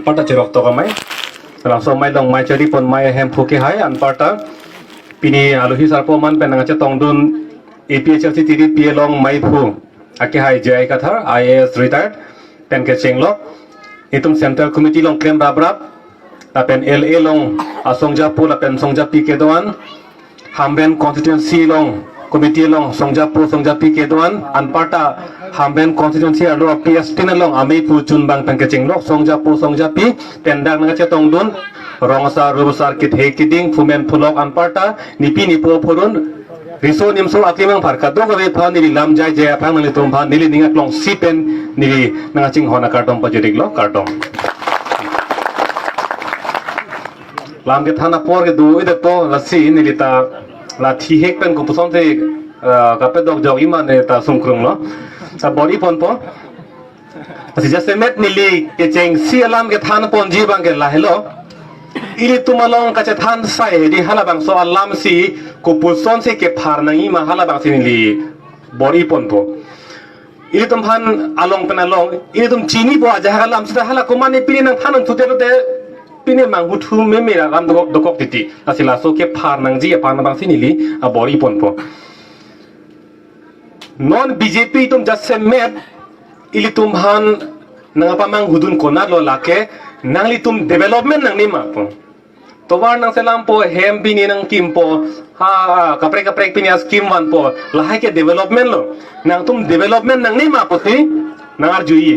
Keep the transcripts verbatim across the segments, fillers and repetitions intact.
Anparta cherok tok amei. Laso amei along mei chari pon mei ahemphu kehai anparta pini alohi sarpo aman pen nangchetongdun A P H L C tiri P along meiphu akehai J I Kathar, I A S retired, pen kechenglok. Itum Central Committee along klem raprap, lapen L A along asongjapo lapen songjapi kedo-an, Hamren constituency along committee along songjapo songjapi kedo-an, anparta Hamren constituency arlo P S tin along ameiphu chunbang pen kechenglok songjapo songjapi pen dak nangchetongdun rong asar rup asar kethe keding phumen phulok anparta nipi nipo phurun riso nimso aklimang phar kadokave aphan neli lam jai jai aphan nanglitum aphan neli ning aklongsi pen neli nangchinghon akardom pajiriklo, kardom. Lam kethan apor kedo-i detpo lasi neli ta la thihek pen kopusonsi, eh, kapadok jok-i ma neli ta sungkrunglo. Ta bor-i ponpo. Lasi jasemet neli kechengsi alam kethan ponji abangke lahelo. Ilitum along kachethan sai hedi halabangso alamsi kopusonsi kephar nangji ma halabangsi neli bor-i ponpo. Ilitum aphan along pen along, ilitum chinipo ajahak alam seta hala komatne pini nangthan unthute lote pini manghuthu meme alam dokok dokok titi. Lasi laso kephar nangji aphan abangsi neli, ah, bor-i ponpo. Non B J P atum jasemet ilitum aphan nangpamanghudun konatlo lake nanglitum development nangne ma pu. Tovar nangselampo, hem pini nangkimpo, ha, ha, kaprek kaprek pini a-scheme vanpo, lahai ke development lo. Nangtum development nangne ma pusi nangarjuji.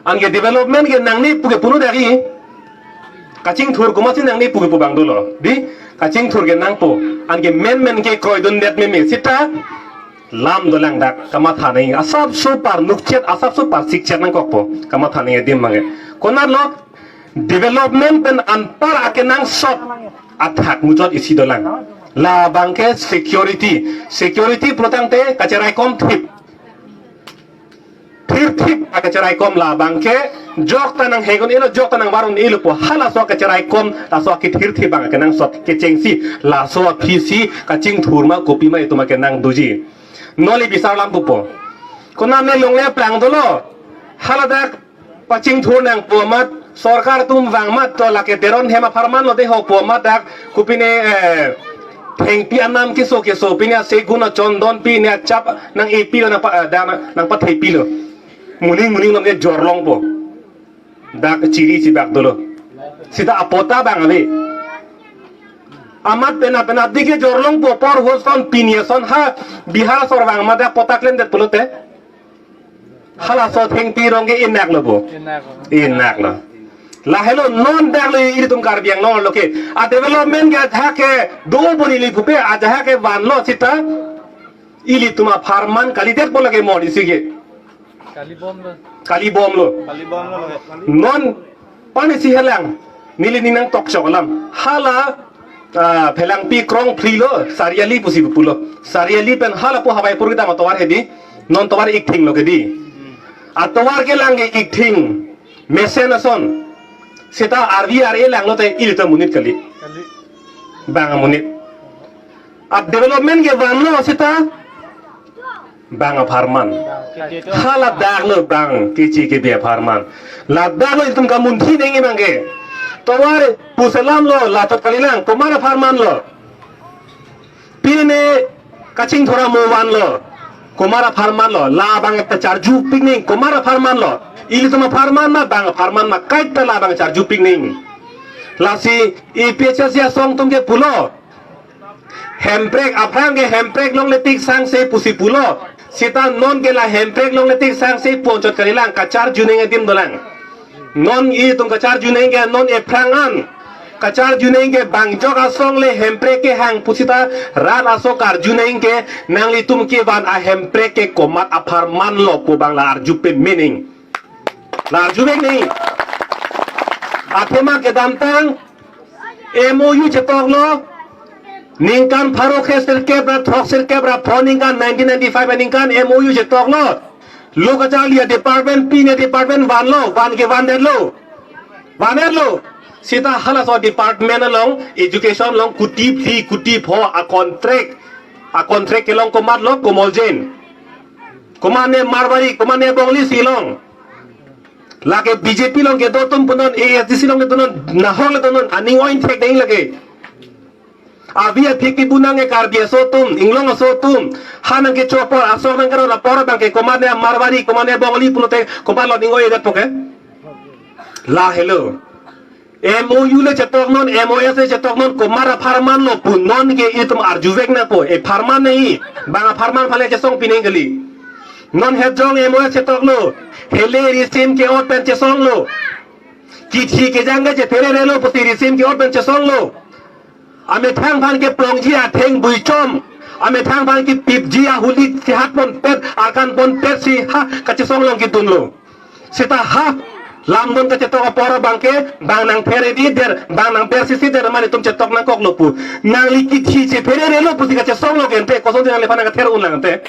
Anke development ke nangne pu ke punu dari. Kachingthur komatsi nangne pu ke pu abang dolo. Di, kachingthur ke nangpo. Anke menmen ke kroidundet meme seta lam dolang dak kamatha nangji. Asapso parnukchet, asapso parsikchet nangkokpo. Kamatha nangji adim abangke. Konatlo, development pen anpar akenangsot athak muchot isi dolang. Labangke security. Security pulotangte kacheraikom thip. Thirthip akacheraikom labangke jokta nanghek un-elo, jokta nangvar un-elo pu halaso akacheraikom, laso akethirthip abang akenangsot kechengsi, laso aphisi kachingthur ma kopi ma itum akenang doji. Neli bisar lam pupo. Konatne longle aplang dolo. Haladak pachingthur nangpo amat, sorkar atum vang amat to lake Teron hem apharman lo de ho pu amat dak kopine, eh, thengpi anam keso keso pine asegun achondon pine achap nang-epilo nangpa, eh, da nang, nangpathepilo. Moning moning lom ke jorlongpo. Dak chiri chibak dolo. Seta apota abang ave. Amat pena pena dike jorlongpo apor hoson pini ason ha Bihar asor vang amat dak pota klemdet pulote. Halaso thengpi rong ke inaklo bo. Inaklo. Inaklo. Lahelo non daklo ilitum Karbi Anglong lo ke. A development ke ajahak ke do bo neli pupe ajahak ke vanlo seta. Ilitum apharman kalidetpo lake mon isi ke. Kalibomlo. Kalibomlo. Kalibomlo. Non pani si helang. Neli ning nangtok chok alam. Hala, ah, Phelangpi krong phli lo, Sariali pusi pulo. Sariali pen hala pu Hawaipur kedam atovar hedi. Non tovar Ikthing lo kedi. Atovar kelang ke Ikthing. Mesen ason. Seta R V R A langlote ilitum amonit kali. Kali. Bang amonit. A development ke vanlo seta bang apharman. Hala daklo bang keche kebe apharman. Ladak lo itum kamunthi nangji abangke. Tovar puselamlo, lachot kalilang, komat apharman lo. Pine kachingthur amo vanlo. Komat apharman lo. Labang ta charjupik nangji, komat apharman lo. Ilitum apharman ma, bang apharman ma, kaita labang charjupik nangji. Lasi A P H L C asong atum ke pulo. Hemprek aphrang ke Hemprek longle tik sangse pusi pulo. Seta non ke la Hemprek longle tik sangse pu anchot kalilang kacharju nangji adim dolang. Non itum kacharju nangji ke non ephrang an. Kacharju nangji ke bang jok asong le Hemprek kehang pusita rat aso karju nangji ke nanglitum kevan a Hemprek ke komat apharman lo pu abang la arju pame nangji. La arjuvek nangji. Athema kedamtang M O U chetoklo. Ningkan pharo kre sirkep ra throk sirkep ra pho ningkan nineteen ninety-five aningkan M O U chetoklo. Lo kacharli a-department pine department vanlo, van ke vandetlo. Vandetlo. Seta halaso department along, education along kuti phli kuti pho a-contract. A-contract kelong komatlo, Komol Jain. Komatne Marwari, komatne Bongali si long. Lake B J P along kedo atum punon, A S D C along kedo non, nahong le donon, aning oi thekding lake. Avi aphi kebunang e Karbi aso atum, Inglong aso atum. Ha nangkecho apor, asong nangkerot apor abangke komat ne Marwari, komat ne Bongali pulote komat lo ning oi det po ke. Lahelo. M O U le chetok non, M O S le chetok non, komat apharman lo pu non ke itum arjuvek nangpo. E pharman nangji, bang apharman aphan le chesong pining kali. Non het jong M O S chetok lo, hele risim ke-ot pen chesong lo. Kithi kejang ke chephere relo pusi risim ke-ot pen chesong lo. Amethang aphan keplongji atheng buichom. Amethang aphan kepipji ahuli sihat ponpet, arkan ponpet si ha kachesong along kedun lo. Seta ha lamdon kachetok apor abangke, bang nangphere di der, bang nangpher sisi der mane itum chetok nangkok lo pu. Nangli kithi chephere relo pusi kachesong lo ke ante, kosonsi nangliphan nangkether un lang ante.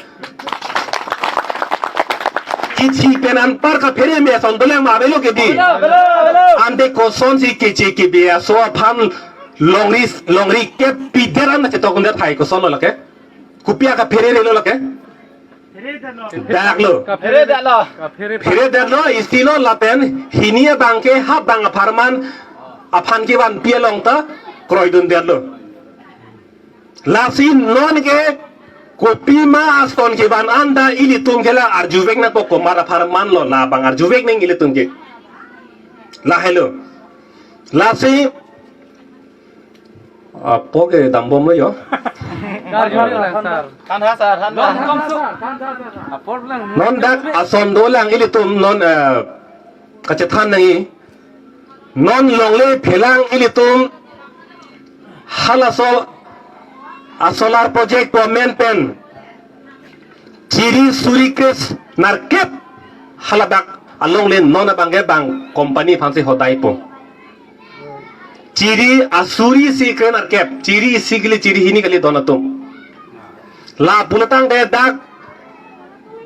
Kithi pen anpar kaphere me ason dolang ma avelo ke di. Avelo, avelo, avelo. Ante kosonsi keche kebe aso aphan longri, longri kepi der an chetok un det hai, koson lo lake. Kopi akaphere relo lake. Dak lo. Kaphere det lo. Phere det lo, isi lo lapen hini abangke ha bang apharman aphan kevanpi along ta kroidun det lo. Lasi non ke kopima ason kevan an ta ilitum ke la arjuvek nangpo, komat apharman lo, labang arjuvek nang ilitum ke. Lahelo. Lasi apo ke dambom lo yo. Kan ha, sir. Apor lang. Non dak ason dolang ilitum non, eh, kachethan nangji. Non longle phelang ilitum halaso a solar project pu amen pen chiri suri kres nerkep haladak alongle non abangke bang company aphansi hodai po. Chiri asuri isi kre nerkep, chiri isi kali, chiri hini kali don atum. Lapu tangte dak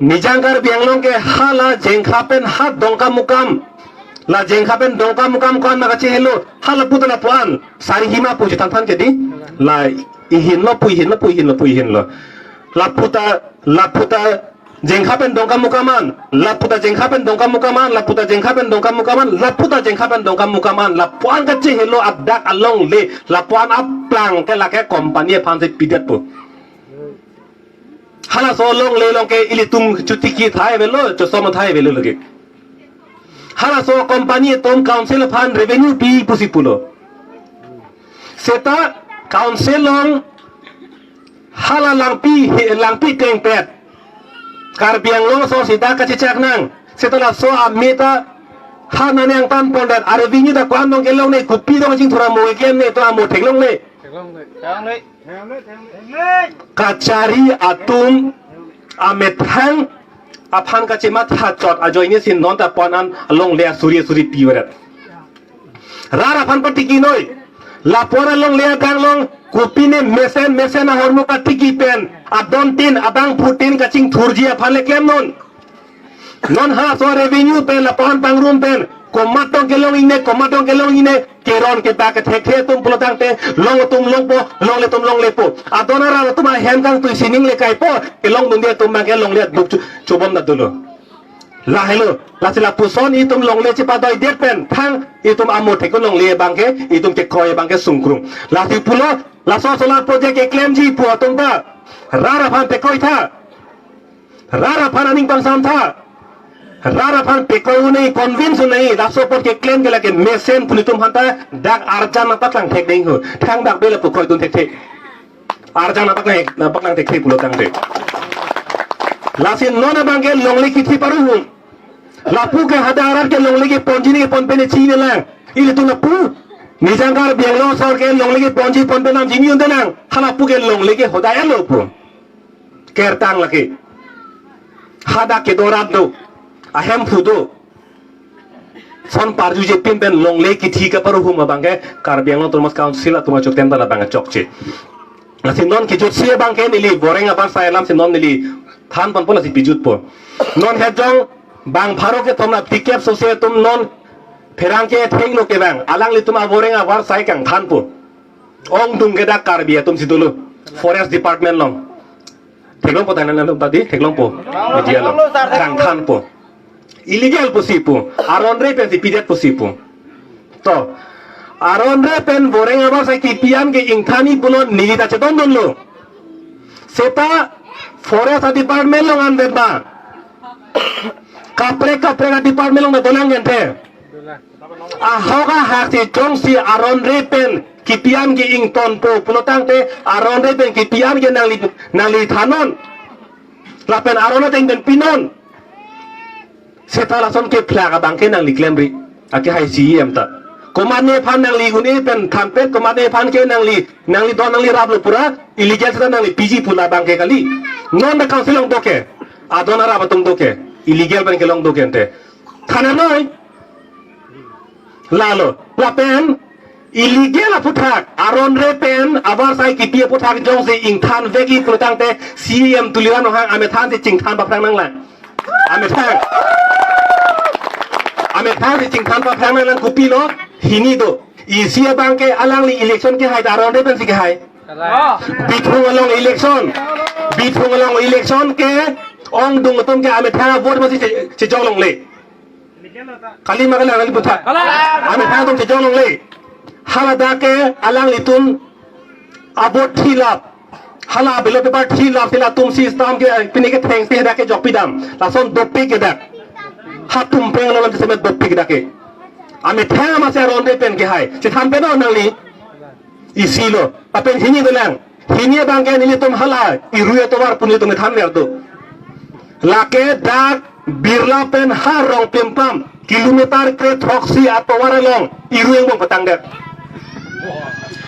Nijang Karbi Anglong ke hala Jengkha pen ha Dongkamukam. La Jengkha pen Dongkamukam ko-an ma kachehelo, hala puta lapu-an Sarihima pu chethan than ke di. La ihin lo pu ihin lo pu ihin lo pu ihin lo. Lapu ta, lapu ta Jengkha pen Dongkamukam an, lapu ta Jengkha pen Dongkamukam an, lapu ta Jengkha pen Dongkamukam an, lapu ta Jengkha pen Dongkamukam an, lapu-an kachehelo adak alongle, lapu-an aplang ke lake company aphansi pidet po. Halaso alongle along ke ilitum chotiki thai avelo, chosom thai avelo lake. Halaso company atum council aphan revenue pi pusi pulo. Seta council along hala Langpi, he, Langpi tengpet Karbi Anglong aso sida kachechak nang. Seta laso ameta ha nani angtan pondet, a revenue ta ko-an dong kelongle, kopi dong chingthur amo keklem ne, to amo theklongle. Theklongle. Kachari atum amethang aphan kachematha chot ajoine si non ta pon an alongle asuri asuri pivaret. Rat aphan patiki noi. Lapu-an alongle adang along kopine mesen mesen ahormu katiki pen adon tin abangphu tin kachingthurji aphan le klem non. Non ha so revenue pen lapu-an pangrum pen komat dong kelong ingne, komat dong kelong ingne, keron kebak kethekthe atum pulo tangte long atum longpo, longle atum longlepo. Adon aral atum ahem kangtui sining le kaipo, kelong dunde atum abangke longle aduk chu-, chobom ta dolo. Lahelo, lasi lapuson itum longle chepadoidet pen thang itum amo thek longle abangke, itum kekroi abangke sungkrung. Lasi pulo, laso solar project keklemji pu atum ta rat aphan pekroi tha. Rat aphan aning pangsam tha. Rat aphan pekroi un-e, convince un-e, laso apot keklem ke lake mesen pu ilitum aphanta dak arjan nangpaklang thekding ho. Thang dak bela pu kroidun thekthe. Arjan nangpaklang, nangpaklang thekthe pulo tangte. Lasi non abangke longle kithi paruhum. Lapu ke hadak arat ke longle keponji ne kepon pen ne chini lang. Ilitum lapu Nijang Karbi Anglong asor ke longle keponji pon pen nam chini un-e nang. Halapu ke longle ke hodai alo pu. Kertang lake. Hadak kedo rat do. Ahemphu do. Son parju je pin pen longle kithi kaparuhum abangke Karbi Anglong Autonomous Council atum achotem ta labang chokche. Lasi non kejutsi abangke neli voreng abar sai alam si non neli than ponpo lasi pijutpo. Non het jong bang pharo kethom ra tikep sose atum non pherangke thengno kevang. Alanglitum avoreng abar sai kangthanpo. Ongdung ke dak Karbi atum si dolo. Forest Department along. Theklongpo ta nang along tadi, theklongpo. Media along. Kangthanpo. illegal pusi pu. Aron Re pensi pidet pusi pu. To, Aron Re pen Boreng Abarsai kipi an ke ingthan-i pulo, neli ta chedondunlo. Seta forest department along anvet ma, kaprek kaprek department along ta dolang gente. Ahok ahak si jongsi Aron Re pen kipi an ke ingtonpo pulo tangte, Aron Re pen kipi an ke nangli, nangli thannon. Lapen aron ateng pen pinon. Seta lason kephlak abang ke nangli klemri. Ake hai C E M ta. Komatne aphan nangli un-e pen thanpet, komatne aphan ke nangli, nangli don nangli raplo pura, illegal seta nangli piji pu labang ke kali. Non ta council along do ke. Adon arap atum do ke. Illegal pen kelong do ke ante. Thannon noi. Lalo. Lapen illegal aphuthak, Aron Re pen Abarsai kipi aphuthak jongsi ingthan vek-i pulo tangte, C E M Tuliram Ronghang amethang si chingthan paphrang nanglang. Amethang. Amethang si chingthan paphrang nanglang, kopilo, hini do. Isi abang ke alangli election kehai ta Aron Re pensi kehai. Bithung along election. Bithung along election ke ongdung atum ke amethang vote masi che-, chejok longle. Kali ma kali, kali puthak. Amethang atum chejok longle. Hala dak ke alanglitum a-vote thilap. Hala ballot paper thilap, thilap atum si stamp ke, pini ke thengsi dak ke jokpidam. Lason dopik ke dak. Hatum peng lo lam semet dopik dak ke. Amethang masi Aron Re pen kehai. Chethan pen nangli. Isi lo. Lapen hini dolang. Hini abang ke nelitum hala Irui atovar pu nelitum thanver do. Lake dak Birla pen ha Rongplimpam kilometer kre throksi atovar along Irui angbong patangdet.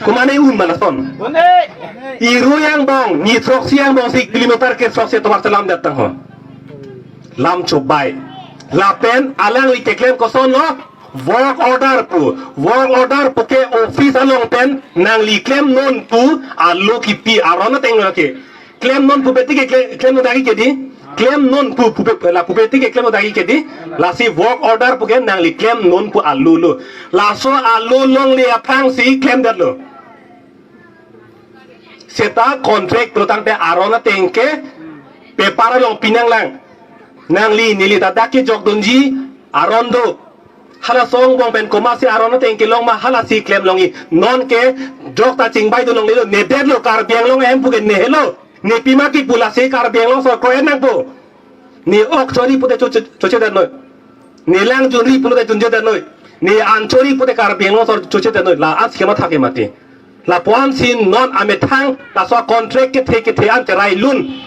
Komatne un ma lason. Irui angbong, ni throksi angbong si kilometer kre throksi atovar chelamdet tang ho. Lam chobai. Lapen alangli keklem kosonlo, work order pu. Work order pu ke office along pen nangli klemnon pu alo kipi aron ateng lo ke. Klemnon pu beti ke kle-, klemnon dagi ke di. Klemnon pu, pu be-, la pu beti ke klemnon dagi ke di. Lasi work order pu ke nangli klemnon pu alo lo. Laso alo longle aphrangsi klemdetlo. Seta contract pulo tangte aron ateng ke paper along pinanglang. Nangli neli ta dak kejokdunji aron do. Halaso angbong pen komatsi aron ateng kelong ma, halasi klem longji. Non ke jok ta chingbai dun longle lo, nedetlo, Karbi Anglong ahem pu ke nehelo. Ne pima kipu, lasi Karbi Anglong asor kro-en nangpo. Ne ok chori pute cho-, cho-, chochedetnoi. Ne lang junri pulote junjedetnoi. Ne an chori pute Karbi Anglong asor chochedetnoi. La-an si kematha ke mati. Lapu-an si non amethang laso contract kethe kethe an cherai lun.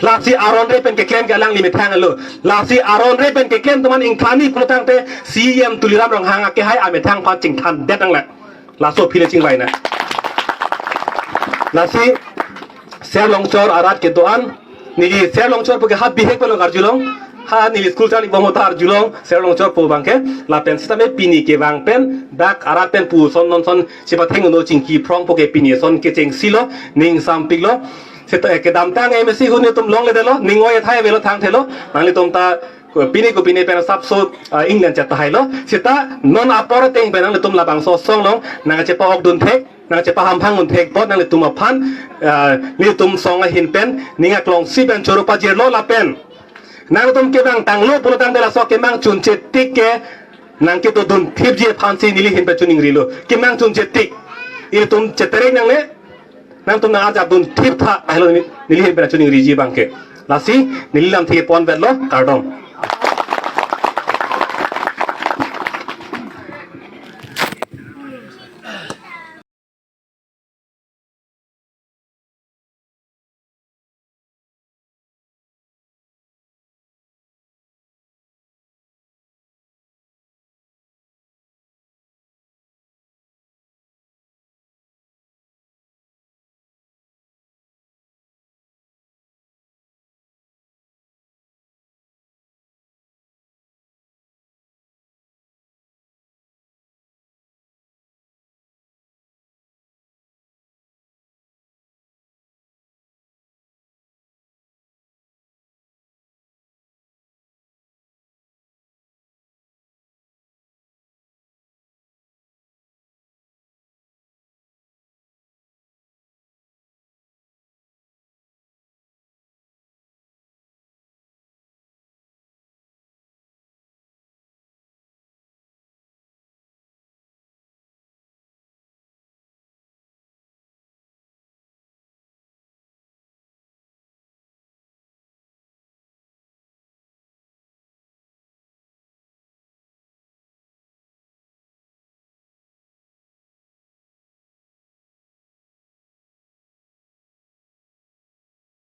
Lasi Aron Re pen keklem ke alangli methang lo. Lasi Aron Re pen keklem atum an ingthan-i pulo tangte, C E M Tuliram Ronghang akehai amethang aphan chingthandet nanglang. Laso aphi le chingvai nang. Lasi Ser Longchor arat kedo-an, neli Ser Longchor pu ke ha bihek pen arjulong, ha neli school charli bom ta arjulong, Ser Longchor pu abang ke. Lapen sitame pini kevang pen dak arat pen pu ason non ason chepathengno chingki phrong pu ke pini ason kechengsi lo, ning sampik lo. Seta kedamtang M A C ahut netum longledetlo, ning oi athai avelo, thangthelo. Nanglitum ta pini kopine pen sapso, ah, England chat tahai lo. Seta non apor ateng pen nanglitum labangso asong along nangchepa-okdun thek, nangchepahamphangdun thek apot nanglitum aphan, ah, nelitum song ahin pen ning aklongsi pen choro pajirlo lapen nangtum kevang tanglo pulo tangte laso kemang chunche tik ke nangkedodun thipji aphansi neli ahin pen choningrilo. Kemang chunche tik. Ilitum cheterek nangne, nangtum nang-arjapdun thiptha, ahelo neli, neli ahin pen choningriji abang ke. Lasi neli lamthe ponvetlo, kardom.